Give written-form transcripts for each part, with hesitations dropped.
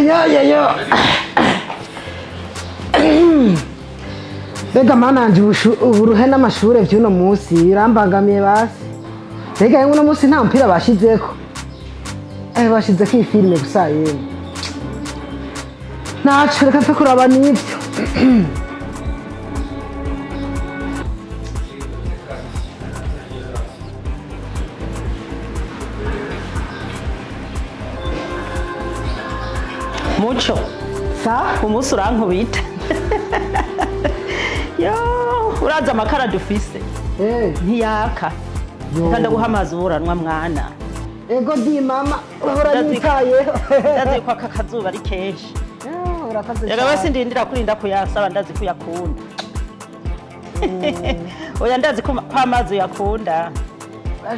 Yo yo yo. Mbega mana yanje uburuhe n'amashure vy'uno musi birambangamiye basi. Mbega uno musi nta mupira bashizeko. Bashizeko iyi filime gusa yemwe. Ntaco reka mfe kuraba n'ivyo. Muco Sa? Umunsi urankubita. Yo, uraza amakara dufise. Ntiyaka. Reka ndaguha amazi uburanwa mwana. Ego di mama, uhora nyitayeho. Ndazi ko aka kazuba ari kenshi. Urakoze Reka cyane. wese ndindira kurinda kuyasaba ndazi ko uyakunda. Oya ndazi ko amazi uyakunda.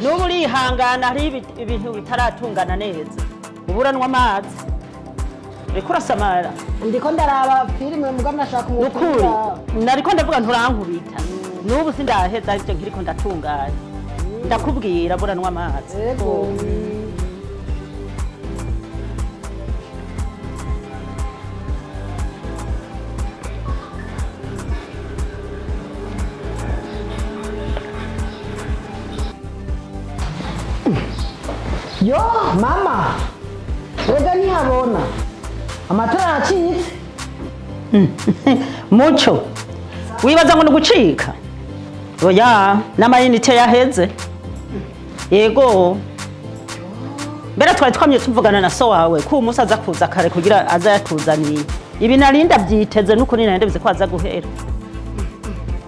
N'ubu urihangana hariho ibintu bitaratungana neza. Uburanwa amazi. Uriko urasamara. Ndiko ndaraba filime mugabo nashaka Nukuri umupira. nariko ndavuga nturankubita. N'ubu sindaheza arivyo nkiriko ndatunganya. Ndakubwira buranwa amazi. Ego. Yo, mama. Rega ntihabona. Amatara aracitse. Muco wibaza ngo nigucika? Oya, n'amayinite yaheze. Yego. Mbere twari twamye tuvugana na so wawe ko umunsi aza kuza kare kugira aza yatuzaniye. Ibi narinda byiteze n'ukuri nari ndabizi ko aza guhera.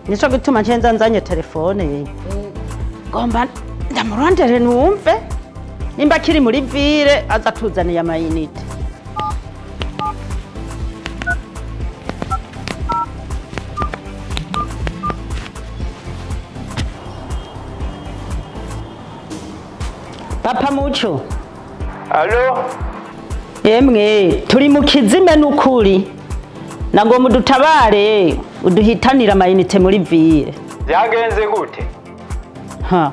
Nico gituma ncenza nzanye telefone. Ngomba ndamurondere numve nimba kiri muri ville aza tuzaniye amayinite. Papa Muco. Allo? Emwe, turi mu kizime n'ukuri. Nago mudutabare, uduhitanira amayinite muri ville. Byagenze gute? Ha.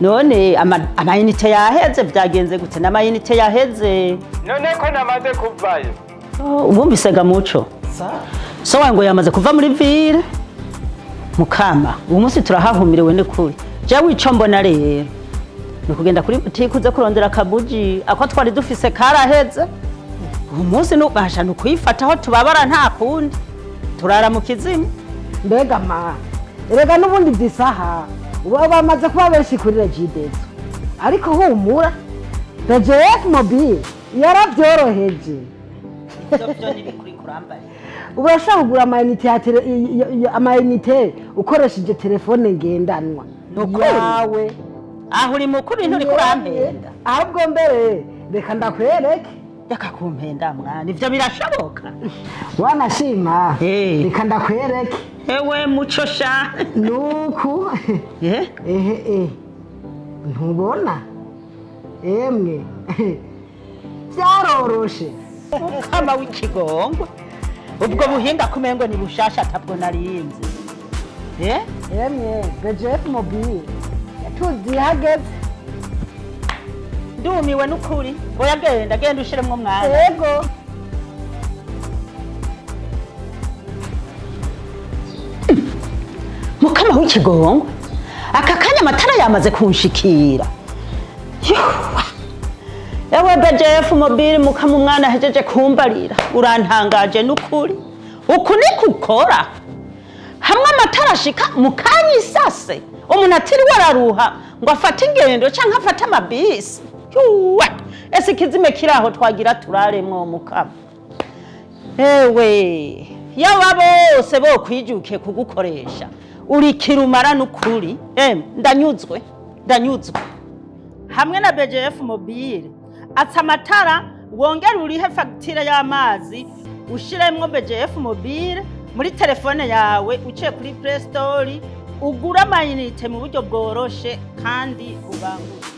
None amayinite yaheze byagenze gute? N'amayinite yaheze. None ko namaze kuvayo. Oh, ubumvise ga Muco. Sa? So wango yamaze kuva muri ville. Mukama, uyu munsi turahahumiriwe n'ukuri. Jewe ico mbona rero. Nukugenda kuri butike uze kurondera akabuji ako twari dufise karaheze. Uyu munsi nubasha nukuyifataho tubabara nta kundi. Turara mu kizimu. Mbega ma. Erega n'ubundi zisaha. Ubu bamaze kuba benshi kuri Regideso. Ariko humura BGF Mobile yarabyoroheje. Ivyo vyo nibikuri kurambaye. Ubu urashobora kugura amayinite ya amayinite ukoresheje telefone ngendanwa. Nukuri. Yawe. Aho uri mukuru nturi kurampenda. Ahubwo mbere reka ndakwereke. Reka kumpenda mwana, ivyo birashoboka. Wanashima. Reka ndakwereke. Ewe Muco sha. Nuku. Ehe. Ntubona? Emwe. Byaroroshe. Mukama w'ikigongwe. Ubwo buhinga kumengo ni bushasha atabwo narinzi. Emwe, BGF Mobile. Tuzihageze. Ndumiwe n'ukuri. Oya genda genda ushiremwo mwana. Yego. Mukama w'ikigongwe. Aka kanya amatara yamaze kunshikira. Ewe BGF Mobile mukama umwana ahejeje kumbarira. Urantangaje n'ukuri. Uku niko ukora. Hamwe amatara ashika mukanya isase. Umuntu atiriwe araruha ngo afate ingendo canke afate amabisi. Yuwe! Ese ikizime kiraho twagira turaremwo mukama. Ewe, yaba bose bo kwijuke kugukoresha. Uri kirumara n'ukuri. Ndanyuzwe, ndanyuzwe. Hamwe na BGF Mobile atsa amatara wongera urihe fagitire y'amazi ushiremwo BGF Mobile muri telefone yawe uciye kuri Play Store ugura amayinite mu buryo bworoshe kandi bubangutse.